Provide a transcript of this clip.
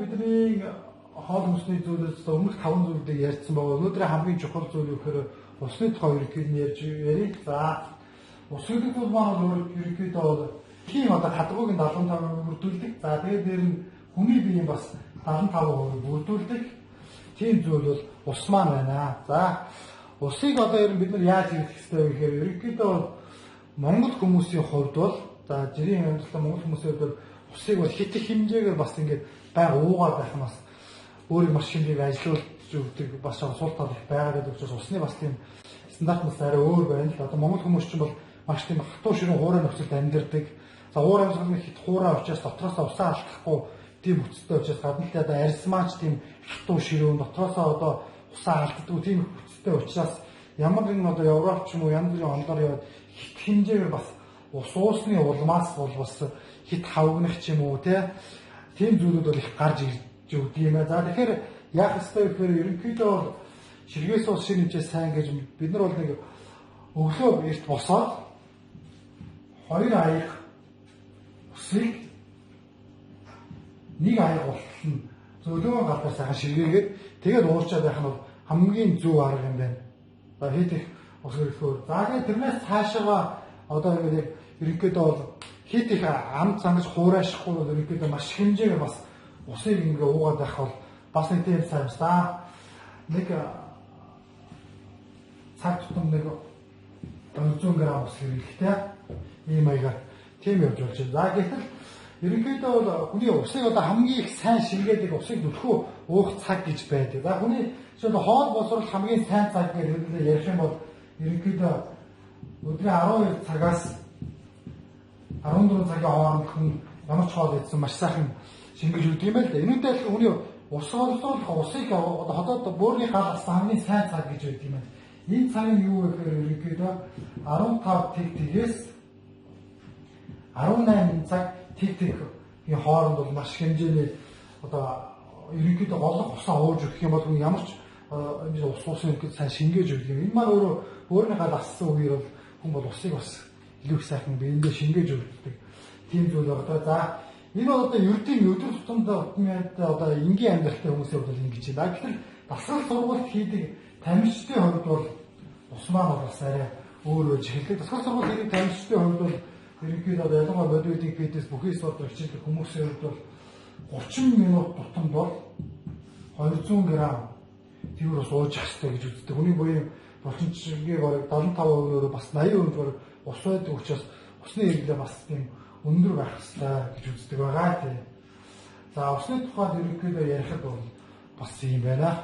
бидний хоол хүнсний зүйлээс өмнөх 5 зүйлийг ярьсан байгаа. Өнөөдөр хамгийн чухал зүйл юу гэхээр усны тухай ерөнхийд нь ярьж ярив. За, ус гэдэг зүйл маань бол ерөнхийдөө бол тийм одоо хадгуугийн 75% бүрдүүлдэг. За, тэгээд дээр нь хүний биеийн бас 75% бүрдүүлдэг. Тийм зүйл бол ус маань байна. За, усыг одоо ер нь бид нар яаж хэрэглэх ёстой вэ гэхээр ерөнхийдөө бол Монгол хүмүүсийн хувьд бол за жирийн амьдралаа Монгол хүмүүсийн хувьд бол усыг бол хэт их хэмжээгээр бас ингээд байнга уугаад байх нь бас өөрийг маш хэмжээгээр ажилуулж өгдөг бас сул тал их байгаа гэдэг учраас усны бас тийм стандарт бас арай өөр байна л да. Одоо Монгол хүмүүс чинь бол маш тийм хатуу ширүүн хуурай нөхцөлд амьдардаг. За, уур амьсгал нь хит хуурай учраас дотроосоо усаа алдахгүй тийм бүтцтэй учраас гадна талд одоо арьс маань ч тийм хатуу ширүүн дотроосоо одоо усаа алддаггүй тийм бүтцтэй учраас ямар нэгэн одоо Европ ч юм уу янз бүрийн онлоор яваад хит хэмжээгээр бас ус уусны улмаас бол бас хит хавгнах ч юм уу тийм зүйлүүд бол их гарч ирж өгдөг юм аа. За, тэгэхээр яах ёстой вэ гэхээр ерөнхийдөө бол ширгээс ус шин хэмжээ сайн гэж бид нар бол нэг өглөө эрт босоод 2 аяг усыг 1 аяг болтол нь зөөлөн галбар сайхан ширгээгээд тэгээд уурчаад байх нь бол хамгийн зөв арга юм байна. За, хэд их ус хэрэглэхээр. За, тэгээд тэрнээс цаашаага одоо ингээд яг ерөнхийдөө бол хэд их амт сангаж хуурайшихгүй бол ерөнхийдөө маш хэмжээгээр бас усыг ингээ уугаад байх бол бас нэг тийм сайн юм да. Нэг цаг тутам нэг 200 г ус хэрэглэхтэй ийм маягаар тийм явж болж байна. За, гэтэл ерөнхийдөө бол хүний усыг одоо хамгийн их сайн шингээдэг усыг нүлхүү уух цаг гэж байдаг. За, хүний жишээлбэл хоол боловсрол хамгийн сайн цаг гэж ерөнхийдөө ярих юм бол ерөнхийдөө өдрийн 12 цагаас 14 цагийн хооронд хүн ямар ч хоол идсэн маш сайхан шингэж өгдөг юм байна л да. Энүүнтэй адилхан хүний ус боловсруулах усыг одоо хотод бөөрийн гал асан хамгийн сайн цаг гэж байдаг юм байна. Энэ цаг нь юу вэ гэхээр ерөнхийдөө 15 тэг тэгээс 18 цаг тэг тэгийн хооронд бол маш хэмжээний одоо ерөнхийдөө голлох усаа ууж өгөх юм бол хүн ямар ч хэмжээ ус уусан ерөнхийдөө сайн шингээж өгдөг юм. Энэ маань өөрөө бөөрийн гал ассан үеэр бол хүн бол усыг бас илүү их сайхан биендээ шингээж өгдөг тийм зүйл байна. За, энэ бол одоо ердийн өдөр тутамдаа одоо энгийн амьдралтай хүмүүсийн хувьд бол ингэж байна. Гэтэл дасгал сургалт хийдэг тамирчдын хувьд бол ус маань бол бас арай өөр байж эхэлдэг. Дасгал сургалт хийдэг тамирчдын хувьд бол ерөнхийдөө одоо ялангуяа бодибилдинг, фитнес бүхий спортоор хичээлдэг хүмүүсийн хувьд бол 30 минут тутамд бол 200 г тэрвэр ус ууж явах хэрэгтэй гэж үздэг. Хүний буян булчинчгийн бараг 75% нь бас 80% бараг ус байдаг учраас усны хэрэглээ бас тийм өндөр байх хэрэгтэй гэж үздэг байгаа тийм. За, усны тухайд ерөнхийдөө ярихад бол бас юм байна.